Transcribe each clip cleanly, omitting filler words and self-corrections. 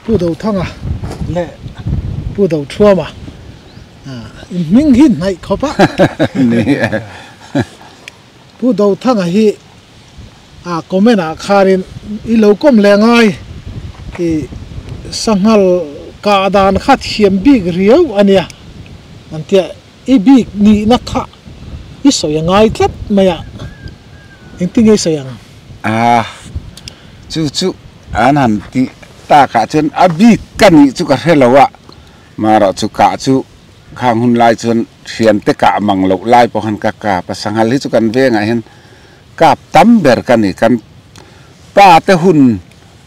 Pu Dothanga leh Pu Dothuama in hming hi hnaih khawp a. Ni e. Pu Dothanga hi a comment ah khanin i lo kawm leh ngai i sanghal kah dan kha thiam bik riau a nia an tia i bik nihna kha i sawi a ngai tlat mai a engtin nge i sawi ang? A chu chu an han tih takah chuan a bik ka nih chu ka hre lo a, marawh chu kah chu khang hun lai chuan thiante kah mang loh lai pawh khan ka kap a, sanghal hi chu kan vengah hian Kap tam ber ka ni, kan pa te hun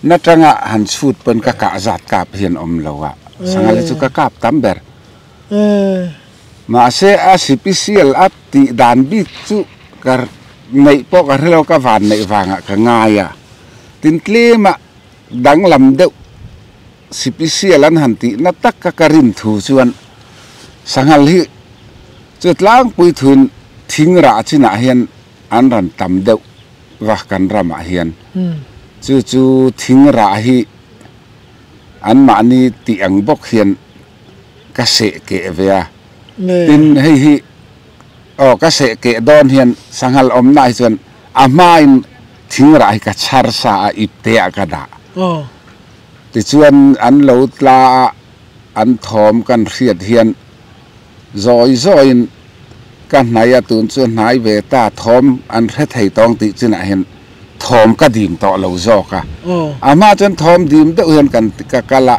na tanga han chhut pawn ka kah zat kap hian awm lo a, sanghal hi chu ka kap tam ber. Mahse a sipisial a tih dan bik chu ka neih pawh ka hre lo, ka van neih vangah ka ngai a, tin tlema danglam deuh sipisial an han tih na taka ka rin thu chuan sanghal hi chu tlangpui thuin thing rah chinah hian an rawn tam deuh va kan ramah hian chu chu thing rah hi anmahni tih ang bawk hian ka seh keh ve a tin hei hi aw ka seh keh dawn hian sanghal awmna hi chuan a hmain thing rah hi ka chhar sa a ip te ah ka dah tichuan an lo tla a an thawm kan hriat hian Zawi zawiin ka hnai a, tun chu hnai ve ta, thawm an hre thei tawng tih chinah hian thawm ka dim tawh lo zawk a. A hma chuan thawm dim deuh hian kan ka kal a,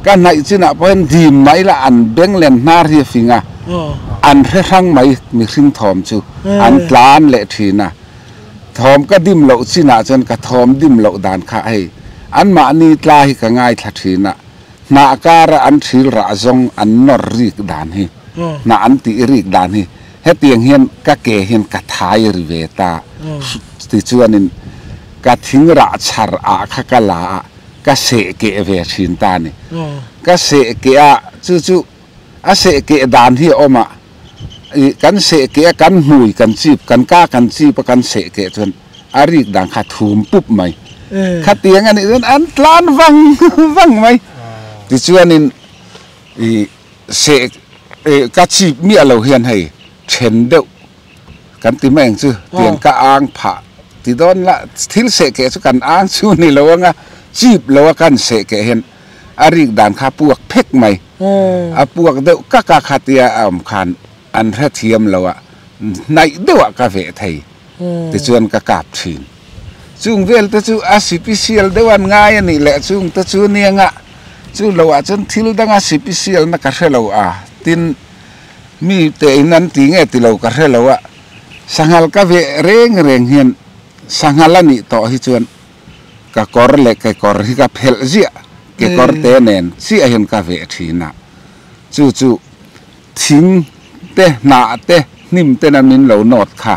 ka hnaih chinah pawh hian dim mai la an beng len hnar hi a fing a, an hre hrang mai mihring thawm chu an tlan leh thin a. Thawm ka dim loh chinah chuan ka thawm dim loh dan kha hei anmahni tla hi ka ngaithla thin a. Hnah kara an thil rah zawng an nawr rik dan hi, hnah an tih rik dan hi hetiang hian ka ke hian ka thai ri ve ta. Tichuanin ka thing rah chhar ah kha ka la a, ka seh keh ve thin ta a ni. Ka seh keh a, chu chu a seh keh dan hi a awm a, ih kan seh keh a kan hmui kan chip, kan ka kan chip a kan seh keh chuan a rik dan kha thum pup mai. Khatiang a nih chuan an tlan vang vang mai. Tichuanin ih seh ih ka chip miah lo hian hei then deuh kan ti mai ang chu tiang ka ang phah ti dawn la thil seh keh chu kan ang chu ni lo anga chip lo a kan seh keh hian a rik dan kha puak phek mai. A puak deuh kak a khatia a awm khan an hrethiam lo a hnaih deuhah ka veh thei. Tichuan ka kap thin. Chung vel te chu a sipisial deuh an ngai a nih leh chung te chu nianga chu lo ah chuan thil danga sipisial na ka hre lo a, tin mi te in an ti nge ti lo ka hre lo a, sanghal ka veh reng reng hian sanghal a nih tawh hi chuan ka kawr leh kekawr hi ka phelh ziah, kekawr te nen chiah hian ka veh thin a, chu chu Thing te, hnah te, hnim tena min lo nawt kha.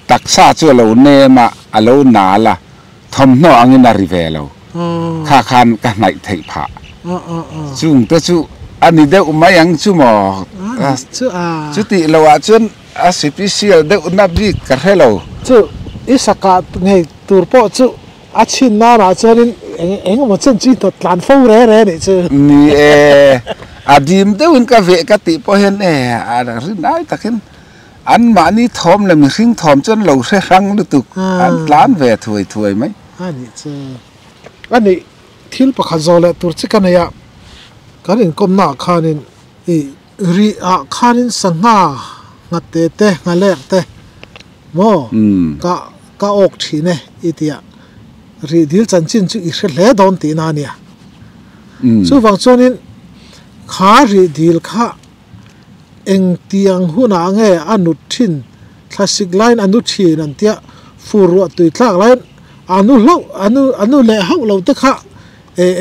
Taksa chu a lo nem a, a lo nal a, thawmhnaw angin a ri ve lo. Kha khan ka hnaih theih phah. Chung te chu a ni deuh mai ang chu maw? Chutih loh ah chuan a sipisial deuh na bik ka hre lo. Chu i sakah ngei tur pawh chu A chhin nanah chuanin eng eng emaw chen chu i hnawt tlan fo re re nih chu. Ni e, a dim deuhin ka veh ka tih pawh hian e a rin ai takin anmahni thawm leh mihring thawm chuan lo hre hrang lutuk an tlan ve thuai thuai mai. A nih chu. A nih, thil pakhat zawh leh tur chi ka nei a, kan inkawmnaah khanin i rih ah khanin sangha nghat te te nghalek te maw ka Ka awk thin e i tia rih dil chanchin chu i hre hle dawn tihna a nia. Chuvang chuanin kha rih dil kha engtiang hunah nge a nut thin, thlasik laiin a nu thin an tia, fur ruah tui tlak laiin a nu hlauh a nu a nu leh hauh lo te kha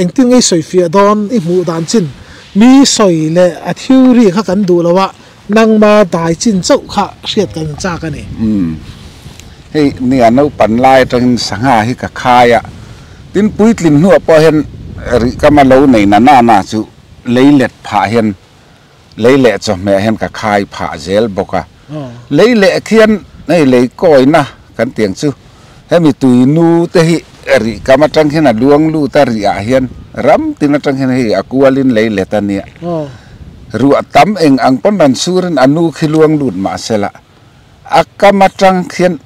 engtin nge i sawi fiah dawn i hmuh dan chin mi sawi leh a theory kha kan duh lo a. Nangma dai chin chauh kha hriat kan chak a ni. Umm. Hei nia naupan lai atangin sangha hi ka khai a, tin puitlin hnuah pawh hian rih kama lo nei na na na chu lei let phah hian lei leh chawhmeh hian ka khai phah zel bawk a. Lei leh khian hei lei kawina kan tiang chu hemi tui nu te hi. Rih kam atang hian a luang lut a rih ah hian ram tin atang hian hei a kualin lei let a nia. Ruah tam eng ang pawn rawn surin a nu khi luang lut mahsela a kam atang khian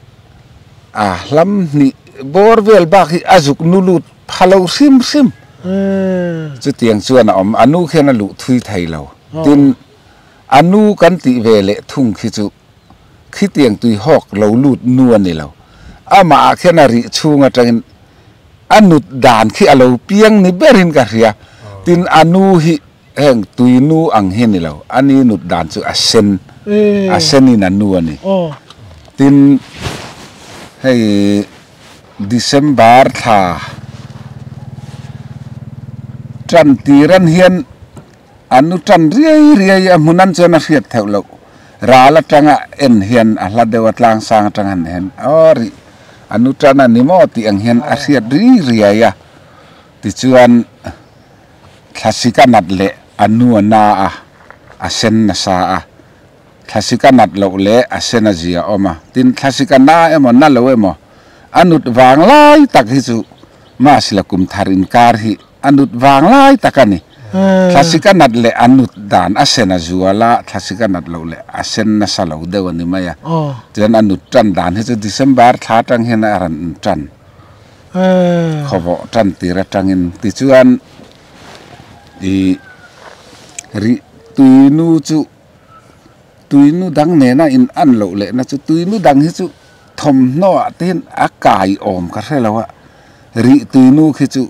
a hlam hnih bawr vel bak hi a zuk nu lut pha lo hrim hrim. Chutiang chuan a awm, a nu khian a luh thui thei lo. Tin, a nu kan tih ve leh thung khi chu khitiang tui hawk lo lut nu a ni lo. Amah ah khian a rih chhung atangin a nut dan khi a lo piang ni berin ka hria. Tin, a nu hi heng tui nu ang hi a ni lo. A ni nut dan chu a sen, a senin a nu a ni. Tin, hei December thla tan tiran hian A nu tan riai riai a hmun an chuan a hriat theuh loh. Ral atanga en hian a hla deuh a tlang sang atang han en aw rih a nu tan a ni maw tih ang hian a hriat ri riai a. Tichuan thlasik a nat leh a nu a na a, a sen nasa a. Thlasik a nat loh leh a sen a zia awm a. Tin thlasik a na emaw na lo emaw a nut vang lai tak hi chu mahsela kum thar inkar hi A nut vang lai tak a ni. Thlasik a nat leh a nut dan a sen a zual a, thlasik a nat loh leh a sen nasa lo deuh a ni mai a. Chuan a nut tan dan hi chu December thla atang hian a rawn tan, khawvawh tan tir atangin. Tichuan ih rih tuinu chu tuinu dang nena in an loh lehna chu tuinu dang hi chu thawmhnaw ah te hian a kai awm ka hre lo a, rih tuinu khi chu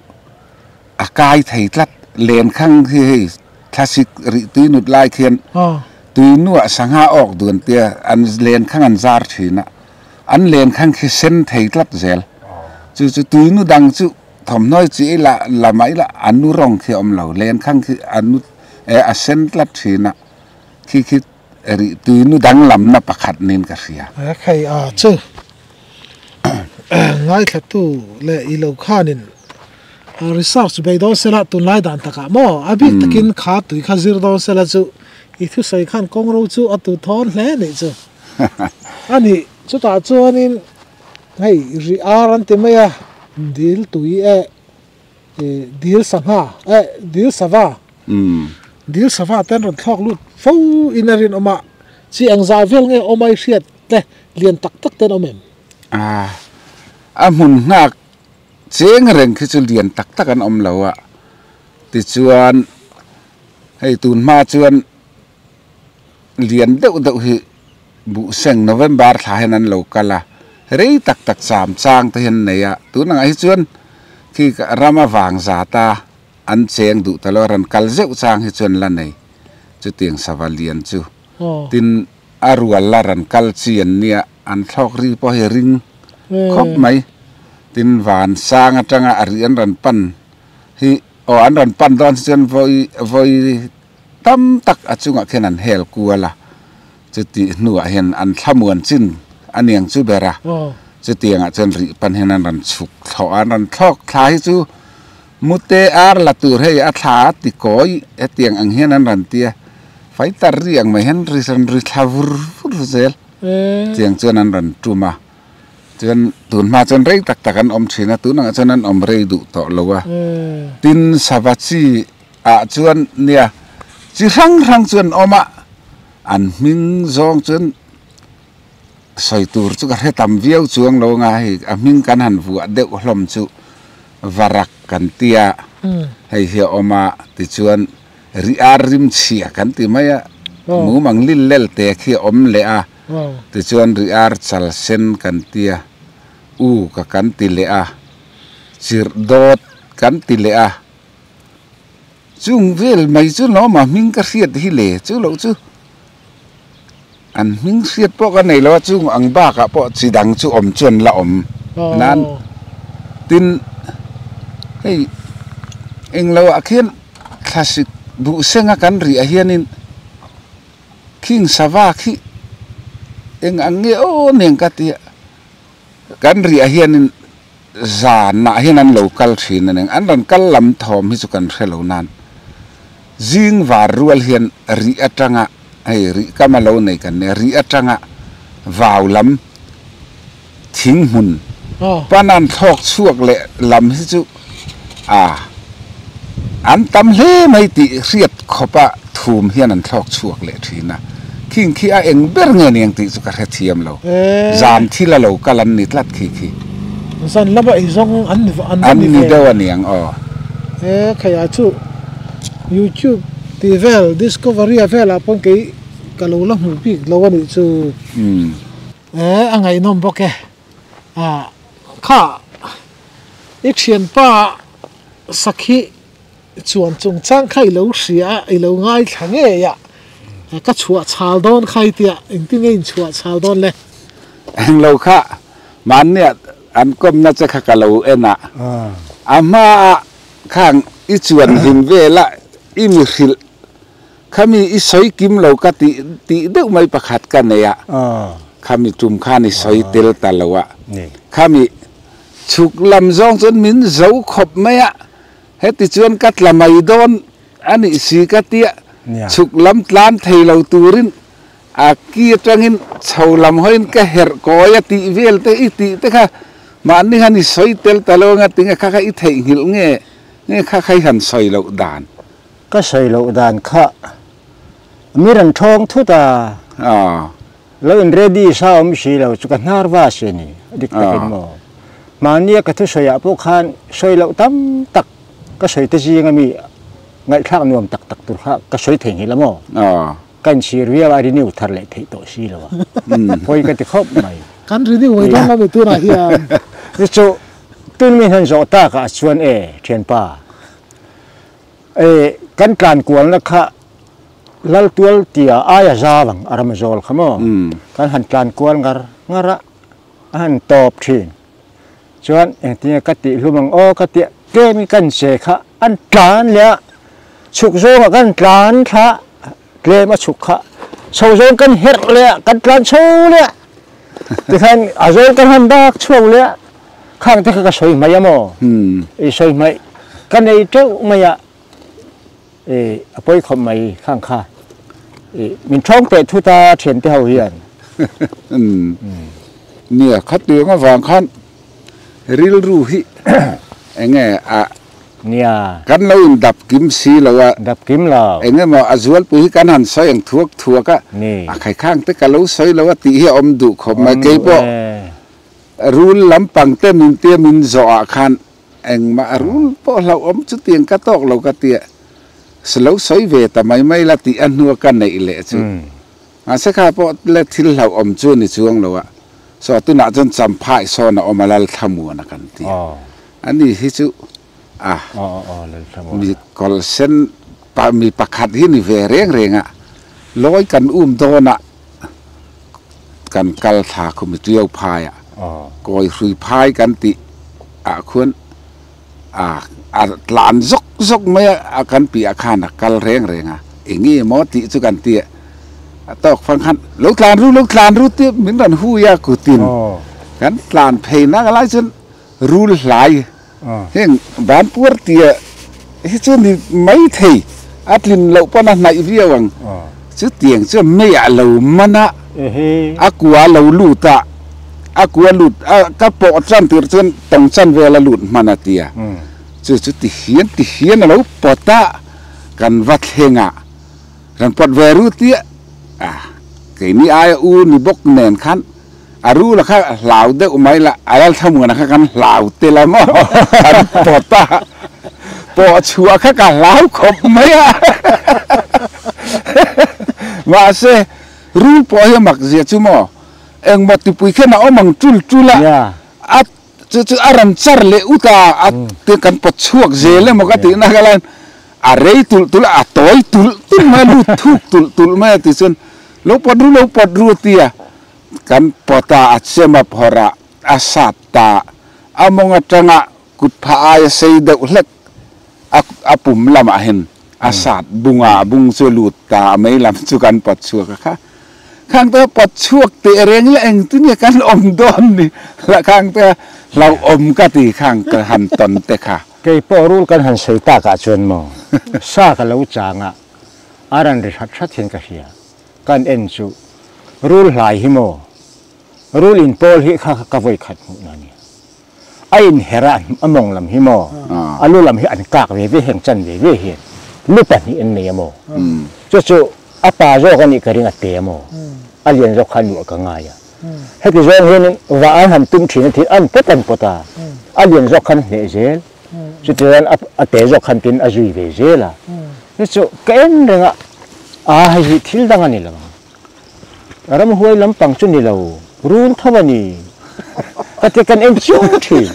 a kai thei tlat, len khang hi hei thlasik rih tui nut lai khian tui nuah sangha awk dun tia an len khang an zar thin a, an len khang khi sen thei tlat zel, chu chu tui nu dang chu thawmhnaw chi ila la mah ila a nu rawng khi a awm lo, len khang khi a nu eh a sen tlat thin a, khi khi rih tui nu danglamna pakhat niin ka hria. Hei a chu ngaithlatu leh i lo khanin research bei dawn sela tunlai dan takah maw a bik takin kha tui kha zir dawn sela chu i thusawi khan kawng ro chu a tu thawn hle anih chu a nih chutah chuanin hei ri ar an ti mai a dil tui eh dil sangha eh dil sava Dil sava te an rawn thlawk lut fo in a rinawm a, chi ang zah vel nge awm ai hriat te lian tak tak te an awm em? A, a hmun nghak cheng reng khi chu lian tak tak an awm lo a, tichuan hei tun hma chuan lian deuh deuh hi Buhseng November thla hian an lo kal a, rei tak tak cham chang te hian an nei a, tun angah hi chuan khi ram a vang zat a, An cheng duh ta lo a, rawn kal zeuh chang hi chuan la nei chutiang sava lian chu. Tin, a rual la rawn kal chi an nia, an thlawk ri pawh hi ring khawp mai. Tin, van sang atanga a ri an rawn pan hi, aw an rawn pan dawn hi chuan vawi vawi tam tak a chungah khian an hel kual a, chutih hnuah hian an thlamuan chin a niang chu ber a, chutiangah chuan rih pan hian an rawn chhuk thlawh a, an rawn thlawk thla hi chu Mute ar la tur hei a thla a ti kawi hetiang ang hian an rawn ti a, fighter ri ang mai hian ri rawn ri thla vur vur zel tiang chuan an rawn tum a, chuan tun hma chuan rei tak tak an awm thin a, tun angah chuan an awm rei duh tawh lo a, tin sava chi ah chuan nia chi hrang hrang chu an awm a, an hming zawng chuan Sawi tur chu ka hre tam viau chuang lo anga hei a hming kan han vuah deuh hlawm chu varak kan tia hei hi a awm a tichuan ri ar rim chhia kan ti mai a mumang lil lel te khi a awm leh a tichuan ri ar chal sen kan tia u ka kan ti leh a chirh dawt kan ti leh a chung vel mai chu lawm a hming ka hriat hi le chu loh chu. An hming hriat pawh ka nei lo a, chung ang bakah pawh chi dang chu awm chu an la awm nan. Tin, hei englo ah khian thlasik duh senga kan riah hianin khing sava khi eng ang nge aw nen ka tia kan riah hianin zanah hian an lo kal thin a ning. An rawn kal lam thawm hi chu kan hre lo nan. Zing var rual hian rih atanga hei rih kam a lo nei kan nia, rih atanga vau lam thing hmun Panan thlawk chhuak leh lam hi chu a an tam hle mai tih hriat khawpa thum hian an thlawk chhuak leh thin a, khing khi a eng ber nge ni ang tih chu ka hrethiam lo. Zan thil a lo kal an ni tlat khi khi. Zan lama ei zawng an ni an va ni ve. An ni deuh a niang aw. E khaiah chu YouTube tih vel Discovery a velah pawn kei ka lo la hmuh bik lo a nih chu. E a ngaihnawm bawk e. A kha i thianpa sakhi chuan chungchang kha i lo hria a i lo ngaithla ngei a ka chhuah chhal dawn kha i tia engtin nge in chhuah chhal dawn le? Englo kha mahnia an kawmna che kha ka lo en a, a hmaah khang i chuan hlim vel a i mi hrilh Khami i sawi kim lo ka tih tih deuh mai pakhat ka nei a, khami tum khan i sawi tel ta lo a, khami chhuk lam zawng chuan min zo khawp mai a, heti chuan ka tla mai dawn a nih si ka tia, chhuk lam tlan thei lo turin a ki atangin chho lam hawiin ka herh kawi a tih vel te i tih te kha mahni khan i sawi tel ta lo anga tinge kha kha i theihnghilh nge nge kha kha i han sawi loh dan. Ka sawi loh dan kha mi rawn thawng thut a, lo in ready sa awm si lo chu ka hnar va si a ni, dik takin maw. Mahnia ka thusawi ah pawh khan sawi loh tam tak ka sawi te zinga mi ngaihthlak nuam tak tak tur kha ka sawi thei nghilh a maw. Ka inchhir viau a, renew thar leh theih tawh si lo a, pawi ka ti khawp mai. Kan renew mai dawn lo mi tunah hian. Chu chu tun mi hnan zawh takah chuan e thianpa. E, kan tlan kualna kha Laltual tia aia zau ang a ram zawl kha maw? Kan han tlan kual ngar ngar a, a han tawp thin. Chuan engtinge ka tih hlum ang aw ka tia tlem in kan che kha an tlan leh a, chhuk zawngah kan tlan thla tlem a chhuk kha chho zawng kan herh leh a, kan tlan chho leh a, tikhan a zawl kan han dak chhuak leh a. Khang te kha ka sawi hmaih a maw? I sawi hmaih ka nei teuh mai a, i a pawi khawp mai khang kha. I min thawng teh thut a thian te ho hian. Nia, khatiang avang khan rilru hi enge a Nia. Kan lo in dap kim si lo a. Dap kim lo. Enge maw a zualpui hi kan han sawi ang thuak thuak a. Ni. A khaikhang te ka lo sawi lo a tih hi a awm duh khawp mai. Keipawh. Rul lampang te min tia min zawh ah khan engmah rul pawh hlauhawm chutiang ka tawk lo ka tia lo sawi ve ta mai mai la tih a hnua ka neih leh chu. Mahse kha pawh le thil hlauhawm chu a ni chuang lo a, saw tunah chuan champhai sawn a awm a Lalthlamuana kan ti a, ani hi chu a mi kawlhsen mi pakhat hi ni ve reng reng a, lawi kan um dawn ah kan kal thla khu mi tiau phai ah kawi hrui phai kan tih ah khuan a a tlan zawk zawk mai a kan piah khan a kal reng reng a eng nge maw tih chu kan ti a tawk fang khan lo tlan ru lo tlan ru tih min rawn hui a kutin kan tlan phei nak lai chuan rul hlai heng ban puar tia hi chu ni mai thei a tlin loh pawn a hnaih viau ang chutiang chuan meiah lo man a a kua lo lut a a kua lut a ka pawh tan tir chuan tawng chan vel a lut hman a tia chu chu ti hian ti hian a lo pawt a kan va thleng a rawn pawt ve ru tia a keini aia u ni bawk nen khan A rula kha hlau deuh mai la, a Lalthlamuana kha kan hlau tel a maw? Kan pawt a, pawh chhuah kha ka hlau khawp mai a. Mahse, rul pawh hi a mak zia chu maw? Engmaw tipui khian a awm ang tul tul a, a chu chu a rawn char leh ut a, a kan pawt chhuak zel emaw ka tihna kha laiin a rei tulh tulh a, a tawi tulh tulh mai a, lut thuk tulh tulh mai a tichuan lo pawt ru lo pawt ru a ti a. Kan pawt a, a chem a phawrh a, a sat ta. A mawng atanga kut phah aia sei deuh hlek a a pum lamah hian a sat bung a, a bung chu a lut ta a, mei lam chu kan pawt chhuak a kha. Khang te pawt chhuak teh reng ila engtin nge kan awm dawn ni la khang te hlauhawm ka ti khang ka han tawn te kha. Kei pawh rul kan han sawi takah chuan maw sa ka lo chang a, a rawn ri hrat hrat hian ka hria. Kan en chu rul hlai hi maw? Rul in pawl hi kha ka vawi khat hmuh na nia. A inher a, a mawng lam hi maw, a lu lam hi an kak ve ve heng chan ve ve hian lu pahnih an nei a maw? Chu chu a pa zawk a nih ka ring a te a maw? A lian zawk kha luah ka ngai a. Heti zawng hianin vah an han tum thin a thil an pawt an pawt a, a lian zawk khan hneh zel, chutichuan a te zawk khan tin a zui ve zel a. Chu chu ka en reng a, aa hei hi thil dang a ni lo ang. Ramhuai lampang chu ni lo, run tho a ni. Ka ti kan en chiang thin.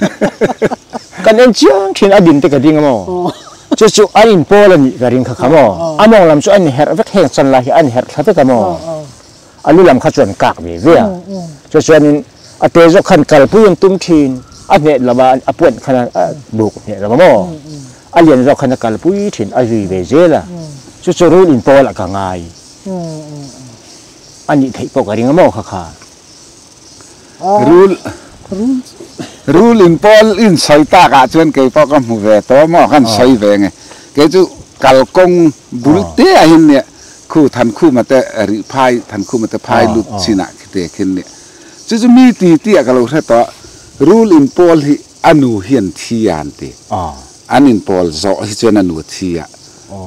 Kan en chiang thin a din te ka ding a maw? Chu chu an in pawl a nih ka ring kha kha maw? A mawng lam chu an herh vek heng chan lai hi an herh thla vek a maw? A lu lam kha chu an kak ve ve a. Chu chuanin a te zawk khan kalpui an tum thin, a hneh lova a puan khan a buk hneh lo a maw? A lian zawk khan a kalpui thin, a zui ve zel a. Chu chu run in pawl ah ka ngai. A nih theih pawh ka ring a maw kha kha. Rul rul in pawl in sawi tak ah chuan kei pawh ka hmu ve tawh maw kan sawi ve nge kei chu kalkawng bul te ah hian nia khu Thankhuma te rih phai Thankhuma te phai lut chin ah khite khin nia chu chu mi ti ti ah ka lo hre tawh rul in pawl hi a nu hian thi a an ti an in pawl zawh hi chuan a nu thi a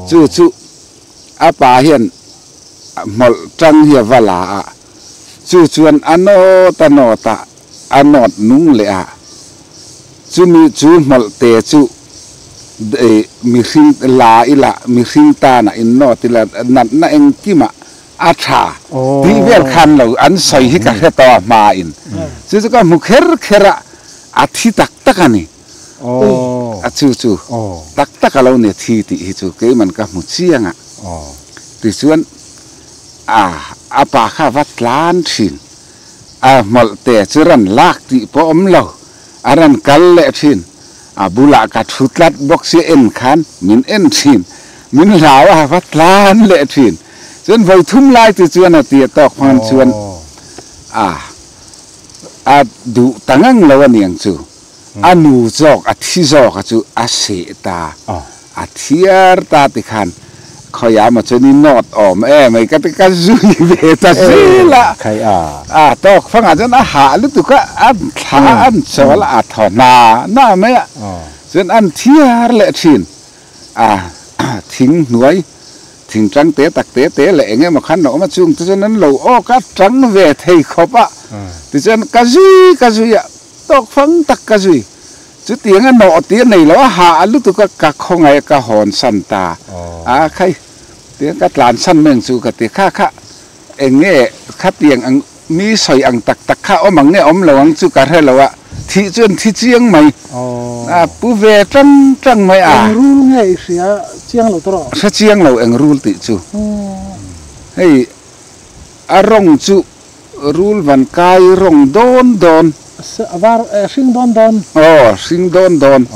chu chu A pa hian hmawlh tang hi a va la a, chu chuan a nawt a nawt a, a nawt nung leh a. Chumi chu hmawlh te chu mihring la ila, mihring tana innawt ila natna engkimah a tha tih vel khan lo an sawi hi ka hre tawh a hmain. Chu chu ka hmu kher kher a, a thi tak tak a ni. A chu chu tak tak a lo ni thi tih hi chu keiman ka hmu chiang a, tichuan a a pa kha a va tlan thin, a hmawlh te chu ran lak tih pawh awm lo, a ran kal leh thin, a bulah ka thu tlat bawk sia en khan min en thin, min hlau a va tlan leh thin, chuan vawi thum lai te chuan a ti a tawk hmang chuan a a duh ta ngang lo a niang chu. A nu zawk, a thi zawk a chu a seh ta, a thiar ta ti khan khawiah maw chuan i nawt awm em hei ka ti ka zui ve ta zel a, a tawk fangah chuan a hah lutuk a, a thla an chawl a, a thaw hna hna mai a, chuan an thiar leh thin a, thing hnuai thing tang te tak te te leh eng emaw khan a awm a, chung te chuan an lo awk a, tang ve thei khawp a, tichuan ka zui ka zui a. Tawk fang tak ka zui. Chutiang a nawh tih a nei lo a, hah a lutuk a, ka khawngaih a ka hawn san ta a, khai tiang ka tlan san meng chu ka ti kha kha eng nge khatiang ang mi sawi ang tak tak kha awm ang nge awm lo ang chu ka hre lo a, thih chuan thi chiang mai a pu ve tang tang mai a. Eng rul nge i hria chiang lo tawh rawh? Hre chiang lo eng rul tih chu. Hei a rawng chu Rul van kai rawng dawn dawn. A var eh hring dawn dawn. Aw hring dawn dawn.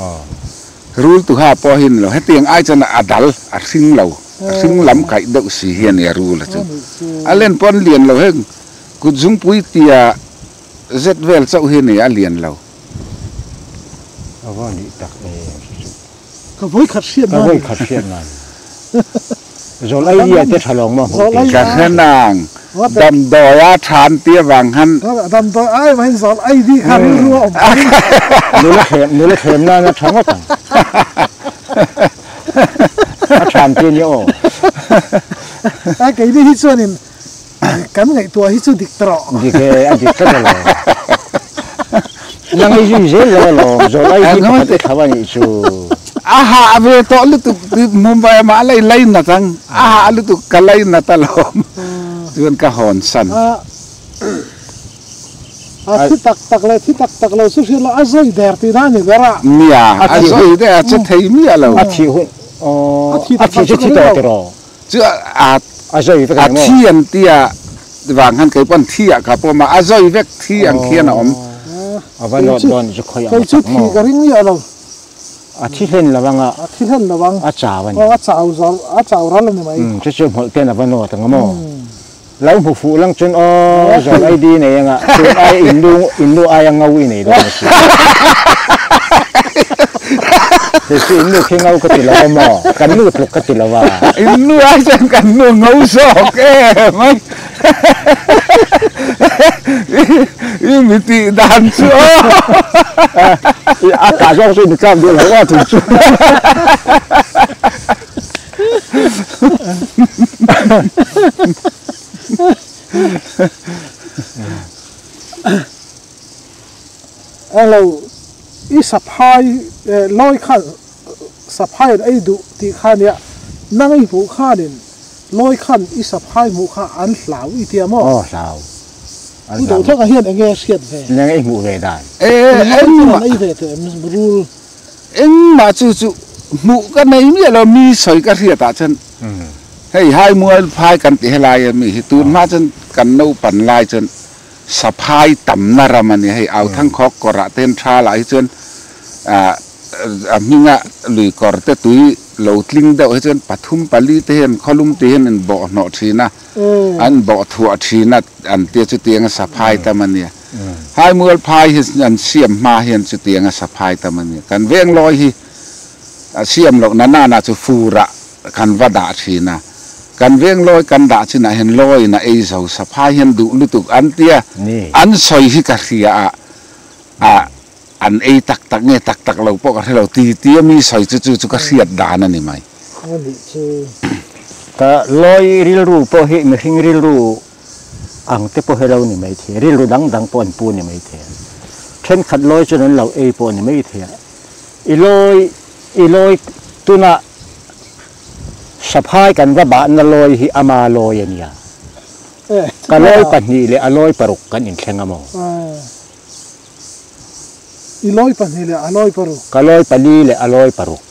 Rul tuha pawh hi ni lo. Hetiang ai chuan a dal a hring lo. A hring lam kaih deuh si hi a nia rul a chu. A len pawh an lian lo heng kut zungpui tia zet vel chauh hi a nia a lian lo. A va nih tak em. Ka vawi khat hriat nan. Ka vawi khat hriat nan. Zawl ai ria te tha lawng maw hmuh te. Ka hre nang. Damdawi a than ti avang khan. Damdawi ai mahin zawl ai di kha rilru a awm thei. Nula thlem nula thlem nan a tha ngawt ang. A than ti ania aw. A keini hi chuanin kan ngaihtuah hi chu dik ta rawh. Dik e, a dik tlat alawm. Nang i zui zel lo alawm, zawl ai hi pakhat i thlau a nih chu. A hah ve tawh lutuk Mumbai ah mah lei lei nat ang, a hah lutuk ka lei nat alawm. Chuan ka hawn san. A thi tak tak leh thi tak tak lo chu hriat lo, a zawi der tih na a ni ber a. Nia, a zawi der a che thei miah lo. A thih hun, a thih chu thi tawh tiraw? Chu a a zawi vek a thi an tia vang khan kei pawn thi ah ka pawm a a zawi vek thi ang khian a awm. A va nawt dawn chu khawi ang Kei chu tak maw? thi ka ring miah lo. A thi hlen lo ang a. A thi hlen lo ang. A chau a ni. Aw a chau zawr a chau ral a ni mai. Chu chu hmawlh ten a va nawt ang a maw? Lo hmu fuh lang chuan aw zawl ID nei anga tun ai in lu in lu aia ngo i nei dawn a si. Kei chu in nu khi ngo ka ti lo a maw? Kan nu tluk ka ti lo a. In nu ai chuan kan nu ngo zawk em mai. I mi tih dan chu aw. A kah zawk chu in kap duh lo a tih chu. Englo i saphai lawi khan saphai an ei duh tih kha nia nang i hmuh khanin lawi khan i saphai hmuh kha an hlau i tia maw? Aw hlau. An hlau. Duhthawk ah hian enge a hriat ve? Nang i hmuh ve dan. Engmah an ei ve teh em rul? Engmah chu chu hmuh ka nei miah lo mi sawi ka hriat ah chuan hei hai mual phai kan ti helai a mi hi tun hma chuan kan naupan lai chuan Saphai tamna ram a ni. Hei Authangkhawk kawrah te hian tha lah hi chuan ah a hminga lui kawr te tui lo tling deuh hi chuan pathum pali te hian khawlum te hian an bawh hnawh thin a, an bawh thuah thin a an tia chutianga saphai tam a nia. Haimual phai hi an siam hma hian chutianga saphai tam a nia. Kan venglawi hi a siam loh na nana chu furah kan va dah thin a, kan veng lawi kan dah chinah hian lawiin a ei zo saphai hian duh lutuk an tia, an sawi hi ka hria a, a an ei tak tak nge tak tak lo pawh ka hre lo ti tia mi sawi chu chu chu ka hriat dan a ni mai. Ka lawi rilru pawh hi mihring rilru ang te pawh hi lo ni mai thei a, rilru dang dang pawh an pu ni mai thei a, thenkhat lawi chuan an lo ei pawh ni mai thei a, I lawi i lawi tunah saphai kan va bahna lawi hi ama lawi a nia. Ka lawi pahnih leh a lawi paruk kan inthleng a maw? I lawi pahnih leh a lawi paruk. Ka lawi pali leh a lawi paruk.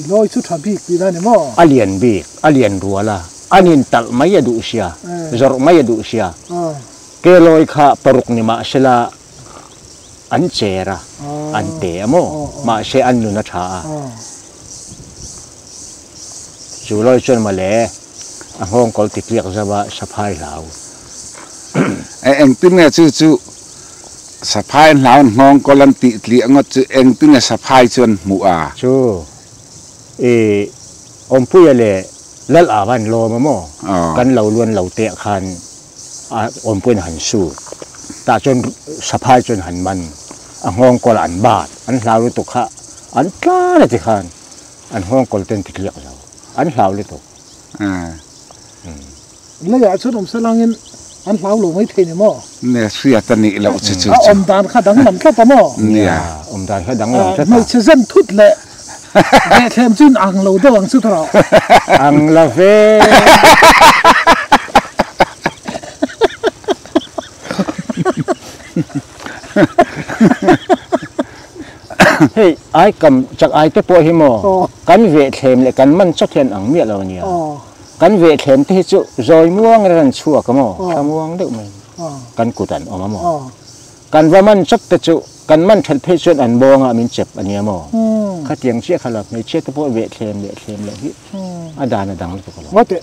I lawi chu tha bik tihna a ni maw? A lian bik, a lian rual a, an intalh mai a duh sia, zawrh mai a duh sia. Ke lawi kha paruk ni mahsela An cher a, an te a maw? Mahse an nun a tha a. Chu lawi chuan mawle a nghawngkawl ti tliak zauh a, saphai hlau. Engtin nge chu chu saphai hlau an nghawngkawl an tih tliah ngawt chu engtin nge saphai chu an hmuh a? Chu i Awmpuia leh Lal Ava an lawm a maw? Kan lo luan lo teh khan A awmpuiin a han su. Tah chuan saphai chuan han man. A nghawngkawl ah an bat. An hlau lutuk kha an tlan a ti khan an nghawngkawl ten ti tliak lo. An hlau lutuk. Leiah chuan awm salangin an hlau lo mai thei ni maw? Nia, hriat a nih loh chu chu chu. A awm dan kha danglam tlat a maw? Nia. Awm dan kha danglam tlat a. Hmeichhe zen thut leh Vehthlem chu in ang lo deuh ang chu tawh. Ang la ve. Hei ai kam chak ai te pawh hi maw kan vehthlem leh kan man chawt hian ang miah lo ania. Kan vehthlem te hi chu zawi muang in an chhuak a maw thla muang deuh mai kan kut an awm a maw. Kan va man chawp te chu kan man that phei chuan an bawngah min chep a nia maw? Khatiang chiah kha la hmeichhia te pawh veh thlem leh thlem loh hi a dan a dang lutuk a lo. Mate,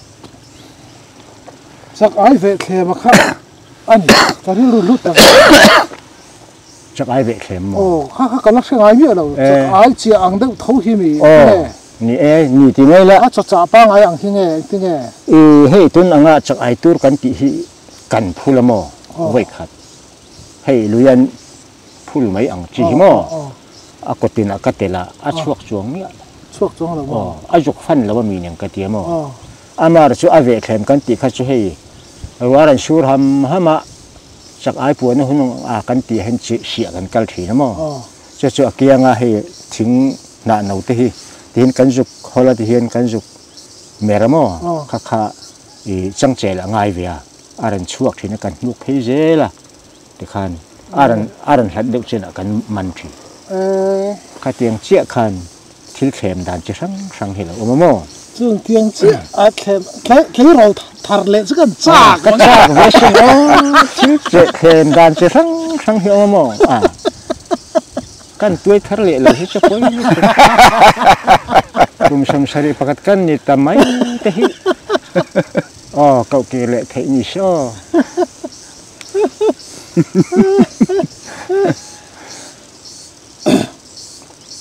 chak ai veh thlem a kha a ni, ka rilru hlut tak a. Chak ai veh thlem maw? Aw, kha kha ka la hre ngai miah lo, chak ai chiah ang deuh tho hi mi nge? Ni e, ni ti mai la. A chawchah pangngai ang hi nge, engti nge? I hei tun anga chak ai tur kan tih hi kan phul a maw? Vawikhat. Hei luian phul mai ang chi hi maw? A kawtin a ka tel a, a chhuak chuang miah lo. Chhuak chuang lo maw? A zuk fan lo a mi nen ka ti a maw? Amar chu a vehthlem kan tih kha chu hei ruar an sur ham ham a, chak ai puan a hun a kan tih hian chi hriah kan kal thin a maw? Chu chu a kiang a hei thing hnah no te hi tihian kan zuk hawl a tihian kan zuk mer a maw? Kha kha i changchel a ngai ve a. A rawn chhuak thin a, kan hnuk phei zel a, tikhan a rawn a rawn hlat deuh chinah kan man thin. Khatiang chiah khan thil thlem dan chi hrang hrang hi lo awm a maw? Chung tiang chiah a thlem tleirawl thar leh chu kan chak Ka chak ve sin aw, thil thlem dan chi hrang hrang hi awm a maw? A kan tuai thar leh lo hi chu pawi lutuk. Kum sawmsarih pakhat kan ni ta mai te hi. Aw, koh kir leh theih ni se aw.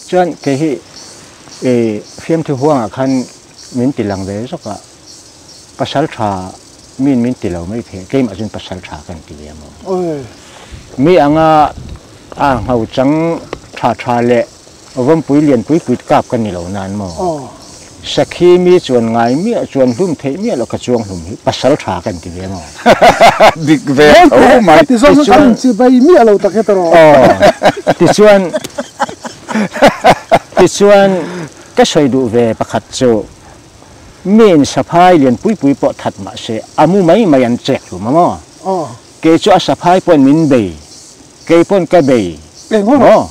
Chuan kei hi i fiamthu huangah khan min ti lang ve zawk a, pasal tha Miin min ti lo mai thei, keimah chuan pasal tha ka inti ve maw? Mi anga a ngho chang tha tha leh vawmpui lian pui pui kap ka ni lo nan maw? Sakhi mi chuan ngai miah chuan hlum theih miah loh ka chuang hlum hi pasal tha ka inti ve maw? Dik ve tho mai. Tichuan chibai miah lo tak heta rawh. Tichuan tichuan ka sawi duh ve pakhat chu Mi in saphai lian pui pui pawh that mah se, a mu mai mai an chek hlum a maw? Kei chu a saphai pawn min bei, kei pawn ka bei maw?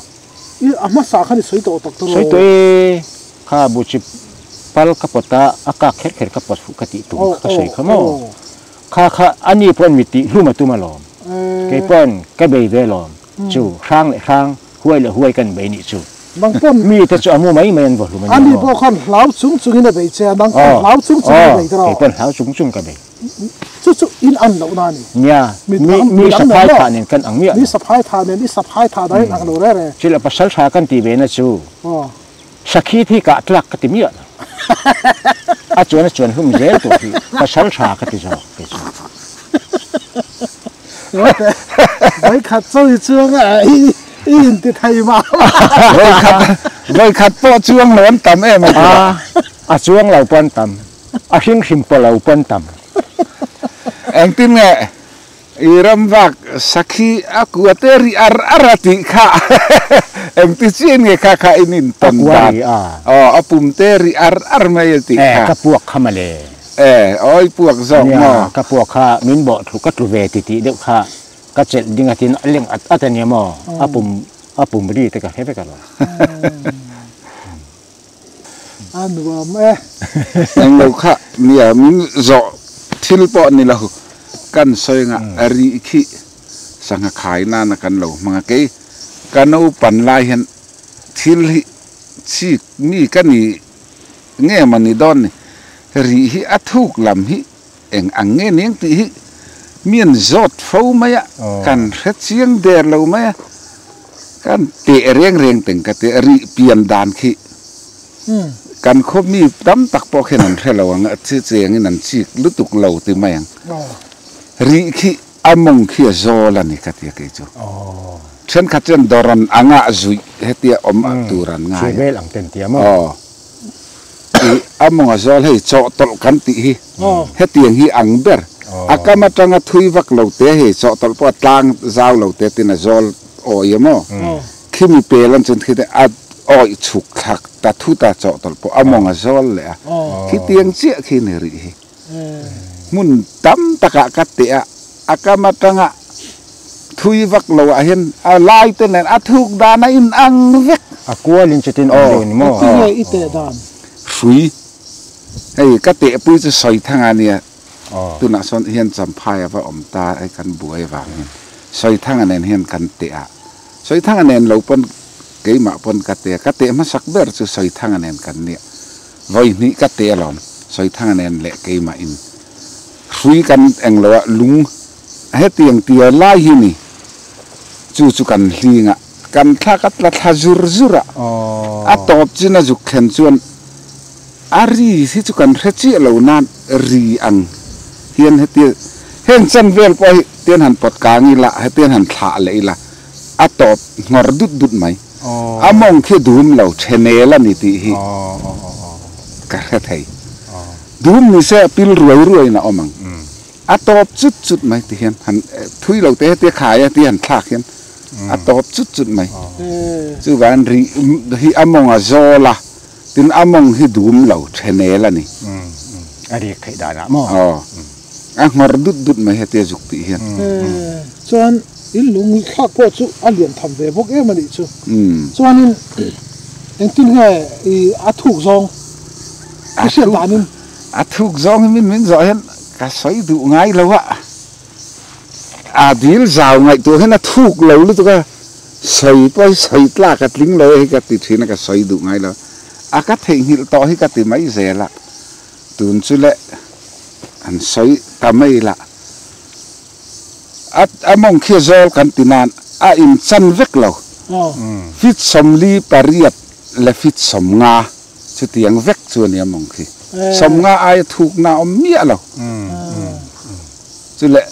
I a hmasa khan i sawi tawh tak tawh rawh. Sawi tawh e, kha bu chip pal ka pawt a, a kak kher kher ka pawt fuh ka tih tum kha ka sawi kha maw? Kha kha a ni pawn mi tih hlum a tum alawm, kei pawn ka bei ve alawm, chu hrang leh hrang, huai leh huai kan bei nih chu. Nang pawn Mi te chu a mu mai mai an vaw hlum a ni Ani pawh khan hlau chung chungin a bei che a, nang pawn hlau chung chungin a bei ta rawh. Kei pawn hlau chung chung ka bei. Chu chu in an loh na a ni. Nia, mi saphai thah nen kan ang miah lo. Mi saphai thah nen i saphai thah dan in ang lo re re. Chila pasal tha kan tih ve na chu sakhi thi kah tlak ka ti miah lo. A chuan a chuan hlum zel tur hi pasal tha ka ti zawk kei chu. Vawikhat chaw i chuang a i inti thei mah mah. Vawikhat pawh chuang lo an tam em a ti a. A chuang lo pawh an tam, a hring hrim pawh lo pawh an tam. Engtin nge i ram vak sakhi a kua te ri ar ar a tih kha engti chian nge kha kha in intawn dan? Aw a pum te ri ar ar mai a tih kha. Ka puak kha mawle. E, awi puak zawk maw? Nia, ka puak kha min bawh thlu ka tlu ve ti tih deuh kha ka chelh ding a tin a leng at at a nia maw? A pum a pum ri te ka hre vek alawm. A nuam e. Englo kha nia min zawh thil pawh ni lo kan sawi anga ri khi sangha khai nana kan lo hmang a kei ka naupan lai hian thil hi chik mi ka ni Nge mah ni dawn ni, rih hi a thuk lam hi eng ang nge ning tih hi mi an zawt fo mai a, kan hre chiang der lo mai a, kan teh reng reng teng ka ti a, rih pian dan khi kan khaw mi tam tak pawh khian an hre lo ang a, chi chengin an chik lutuk lo ti mai ang, rih khi a mawng khi a zawl a ni ka ti a kei chu. Thenkhat chuan dawran anga zuih hetia awm tur an ngai a. Vel ang ten tia maw? Aw. I a mawng a zawl hei chawhtawlh kan tih hi hetiang hi ang ber. A kam atanga thui vak lo te hei chawhtawlh pawh a tlang zau lo te tin a zawl awih a maw? Khimi pel an chuan khi te a awih chhuk thlak ta thut a chawhtawlh pawh a mawng a zawl leh a. Khitiang chiah khi ni rih hi. Hmun tam takah ka teh a, a kam atanga thui vak lo ah hian a lai te nen a thuk dan a in ang vek. A kualin chutin awm deuh ni maw? Engtin nge i teh dan? Hrui, hei ka tehpui chu sawi thang a nia, tunah sawn hian Champhai a va awm ta hei kan buai avang hian sawi thanga nen hian kan teh a, sawi thanga nen lo pawn keimah pawn ka teh a, ka teh hmasak ber chu sawi thanga nen kan nia. Vawi hnih ka teh alawm, Sawithanga nen leh keimah in hrui kan eng lo a, lung hetiang tia lai hi ni, chu chu kan hling a, kan thla ka tla thla zur zur a, a tawp chin a zuk thlen chuan a ri hi chu kan hre chiah lo nan ri ang hian hetia heng chan vel pawh hi tian han pawt kang ila, hetian han thlah leh ila a tawp nghawr dut dut mai. A mawng khi dum lo thenel a ni tih hi ka hre thei. Dum ni se a pil ruai ruaiin a awm ang. A tawp chut chut mai ti hian han thui lo te hetia khai a tia han thlak hian a tawp chut chut mai. Chuvangin rih hi a mawng a zawl a, tin a mawng hi dum lo thenel a ni. A rik theih danah maw? Aw. A nghawr dut dut mai hetia zuk tih hian. Chuan in lung thlak pawh chu a lian tham ve bawk em a nih chu. Chuanin engtin nge i a thuk zawng i hriat danin? A thuk zawng hi min min zawh hian ka sawi duh ngai lo a, a dil zau ngaihtuah hian a thuk lo lutuk a, sawi pawh hi sawi tlak a tling lo e hi ka ti thin a, ka sawi duh ngai lo. A ka theihnghilh tawh hi ka ti mai zel a, tun chu le an sawi ta mai la. A mawng khi a zawl kan ti nan a in chan vek lo. Feet 48 leh feet 50 chutiang vek chu a ni a mawng khi. 50 aia thukna a awm miah lo. Chu leh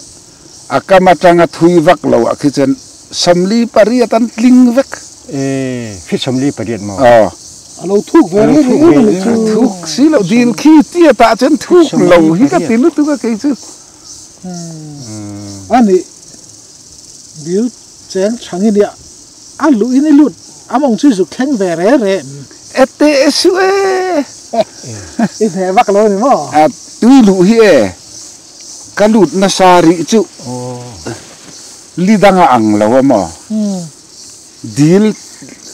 a kam atanga thui vak lo ah khi chuan 48 an tling vek. E, feet 48 maw? Aw. A lo thuk ve reng reng em a ni chu. Thuk si lo, dil khi tiat ah chuan thuk lo hi ka ti lutuk a kei chu. A nih, dil cheng chhang i nia, a luh in i lut a mawng chu i zuk thleng ve re re em? E teh suh e. I hneh vak lo a ni maw? A tui luh hi e. Ka lut nasa rih chu li dang a ang lo a maw? Dil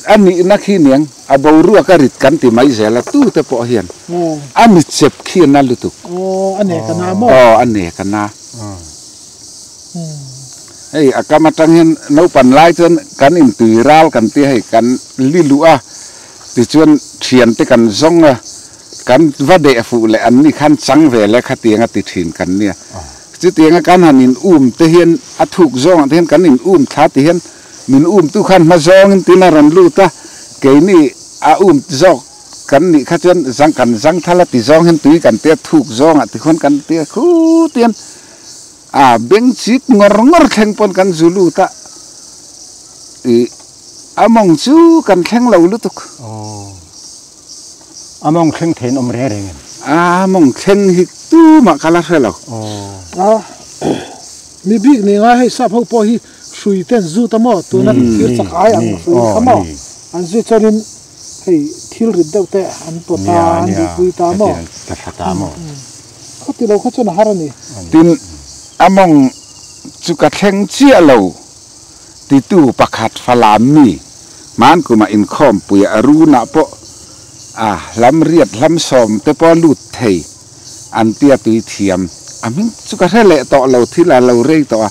a nihna khi niang a boruak a rit kan ti mai zel a tute pawh hian a mi chep khi a na lutuk. Aw a nek a na maw? Aw a nek a na. Hei a kam atang hian naupan lai chuan kan intui ral kan tia hei kan li luh a tichuan thiante kan zawng a kan va deh fuh leh an ni khan chang ve le khatiang a ti thin kan nia. Chutianga kan han in um te hian a thuk zawngah te hian kan in um thla ti hian Min umtu khan hma zawngin tin a rawn lut a, keini a um zawk kan nih kha chuan zang kan zang thal a ti zawng hian tui kan tia thuk zawngah ti khuan kan tia khut hian a beng chik ngawr ngawr thleng pawn kan zu lut a, ih a mawng chu kan thleng lo lutuk. Aw, a mawng thleng theiin awm reng reng em? A mawng thleng hi tumah ka la hre lo. Aw. A, mi bik ni ngai hei sap ho pawh hi Hrui te an zut a maw? Tuna thil chak ai ang hrui kha maw? An zut chuanin hei thil rit deuh te an pawt a, an duhpui ta maw? Khawti lo kha chuan a har a ni. Tin, a mawng chu ka thleng chiah lo titu pakhat Falam mi hmankum ah inkhawmpui a runah pawh a hlam riat hlam sawm te pawh a lut thei an tia tui thiam a hming chu ka hre leh tawh lo thil a lo rei tawh a.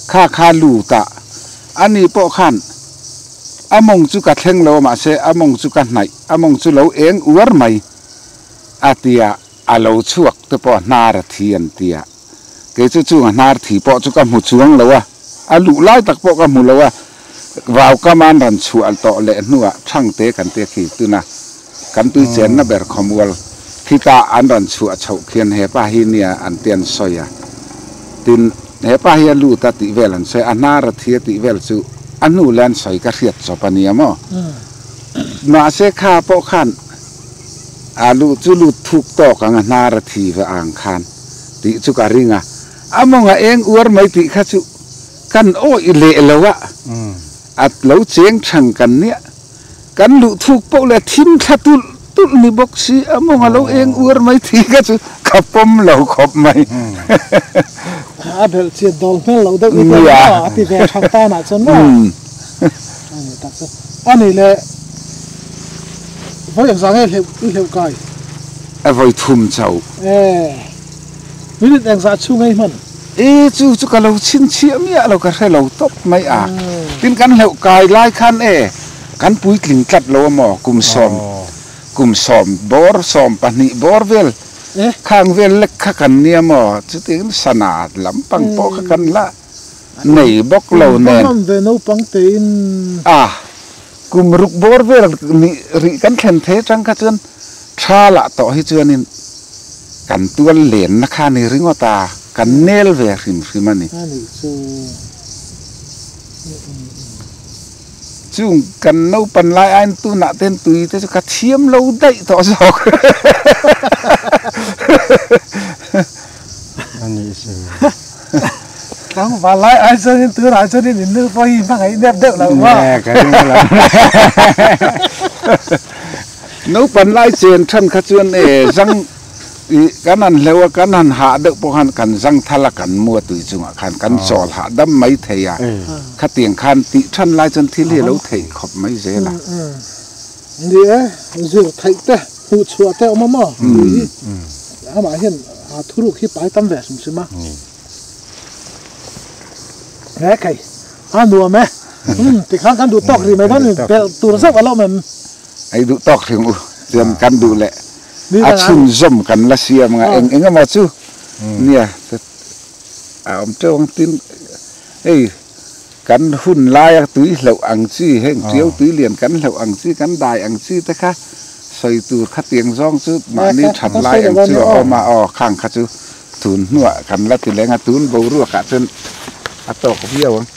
Kha kha lut a, ani pawh khan a mawng chu ka thleng lo a mahse a mawng chu ka hnaih, a mawng chu lo eng uar mai a tia, a lo chhuak te pawh a hnar a thi an tia. Kei chu chung a hnar thi pawh chu ka hmu chuang lo a, a luh lai tak pawh ka hmu lo a, vau kaman rawn chhuah tawh leh hnuah Thangte kan tia khi tuna kan tui chenna ber khawmual khita an rawn chhuah chhoh khian hepa hi nia an tia an sawi a, tin hepa hi a lut a tih vel an sawi a, a hnar a thi a tih vel chu a hnu leh an sawi ka hriat chawp a nia maw? Mahse kha pawh khan a luh chu lut thuk tawk ang a hnar a thi ve ang khan tih chu ka ring a, a mawng a eng uar mai tih kha chu kan awih leh lo a, a lo cheng thang kan nia. Kan luh thuk poh leh thim thla tulh tulh ni bawk si a mawng a lo eng uar mai thi kha chu ka pawm lo khawp mai. A belh chiat dawl hmel loh deuh i tel maw a ti ve thang tan ah chuan maw a ni tak chu a ni le vawi engzah nge hleuh i hleuh kai? A vawi thum chauh. E minute engzah chhung ei hman? E chu chu ka lo chhinchhiah miah lo ka hre lo tawp mai a. Tin kan hleuh kai lai khan e kan puitling tlat lo a maw kum sawm kum sawm bawr sawm pahnih bawr vel khang vel lek kha kan nia maw chutiang sana lampang pawh kha kan la nei bawk lo nen. A kum ruk bawr vel nih rih kan thlen thei atang kha chuan tha lah tawh hi chuanin kan tual lenna kha a ni ringawt a, kan nel ve hrim hrim a ni. Chung kan naupan lai aiin tunah te hian tui te chu ka thiam lo daih tawh zawk. Tlangval lai ai chuanin tunah chuanin in nu pawh hi hmangaih nep deuh lo maw? Ka ring lo. Naupan lai chen than kha chuan e zang ih kan han hleuh a kan han hah deuh pawh khan kan zang thal a kan mu a tui chungah khan kan chawl hah dam mai thei a khatiang khan tih than lai chuan thil hi a lo theih khawp mai zel a. Ni e, zir theih te hmuh chhuah te awm a maw tih hi amah hian a thuruk hi pai tam ve hrim hrim a. He kei a nuam e tikhan kan duh tawk rih mai dawn belh tur zauh a lo awm em? Ei duh tawk hrim u chuan kan duh leh a chhunzawm kan la siam anga eng eng emaw chu nia a awm teuh ang tin hei kan hun laia tui hlauh ang chi heng tiau tui lian kan hlauh ang chi kan dai ang chi te kha sawi tur khatiang zawng chu mahni that lai ang chu a awm a aw khang kha chu. Tun hnuah kan la ti leng a, tun boruakah chuan a tawk viau ang.